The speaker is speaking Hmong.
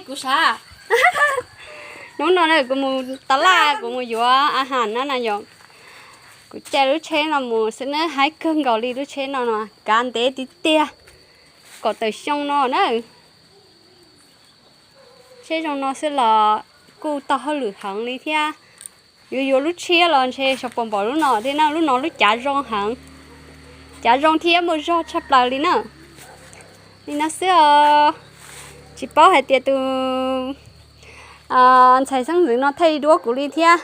Kuv sav, hnub no na kuv mus tas laj kuv mus yuav a has na na yom. Kuv caij lub tsheb no mus xwb na, haib kawg nkaus li, lub tsheb no no kav ntev tiag tiag, kaum tawm xyoo no na. Tsheb zoo no xwb los kuj tau hauj lwm heev li thiab. Yuav yuav lub tshiab los ntshe xyov puas npaum lub no thiab na, lub no lub cav zoo heev, cav zoo thiab muaj zog tshaj plaws li na. Li no xwb os, tsis paub hais tias tus ntxhais xeeb ntxwv no thiaj li duab kuv li thiab.